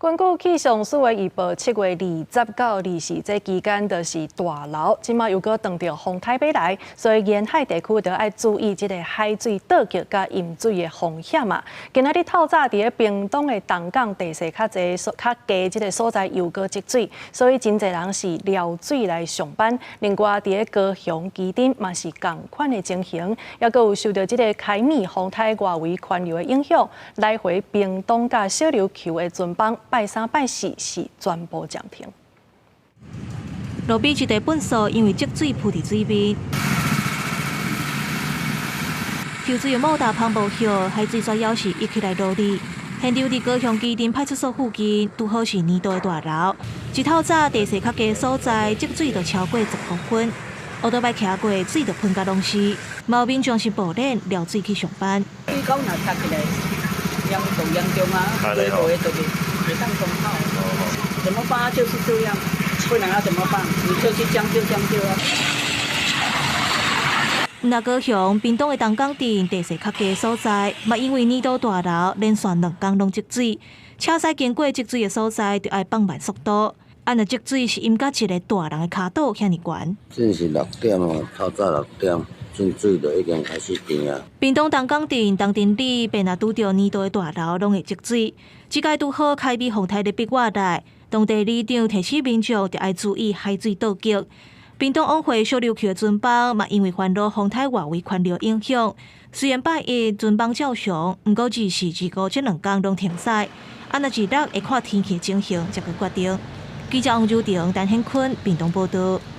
根據氣象署的預報，7月20到24這期間就是大流，這馬又閣當著風颱欲來，所以沿海地區就愛注意這个海水倒激佮淹水的風險啊。今仔日透早佇咧屏東的東港地勢較濟、較低這个所在又閣積水，所以真濟人是撩水來上班。另外，佇咧高雄旗津嘛是仝款的情形，猶閣有受著這个開米風颱外圍環流的影響，來回屏東佮小琉球的船班，拜三拜四是全部暫停。路邊一塊糞掃因為積水浮佇水面，抽水的莫達芳無歇，海水主要是溢起來落裡。現場佇高雄旗津派出所附近，拄好是年度的大流。一透早地勢較低所在積水就超過10公分，烏多擺騎過水就噴甲攏是。嘛有民眾是步練撩水去上班。水溝若塞起來，嚴重嚴重啊，水無會就是會當沖泡。怎麼辦？就是這樣，不然要怎麼辦？你就去將就將就啊。毋但高雄、屏東的東港鎮地勢較低所在，嘛因為年度大流，連續兩工攏積水，車駛經過積水的所在，就愛放慢速度。啊，若積水是淹甲一个大人的跤肚遐爾懸。這是6點哦，透早6點，進水就已經開始甜啊。屏東東港鎮東鎮里，便若拄著年度的大流，攏會積水。這擺拄好開米風颱咧逼外來，當地里長提醒民眾，著愛注意海水倒激。屏東往回小琉球的船班嘛，因為環路風颱外圍環流影響，雖然拜一船班照常，毋過24、25這兩工攏停駛。啊，若二六會看天氣情形，才閣決定。記者王如婷、陳顯坤，屏東報導。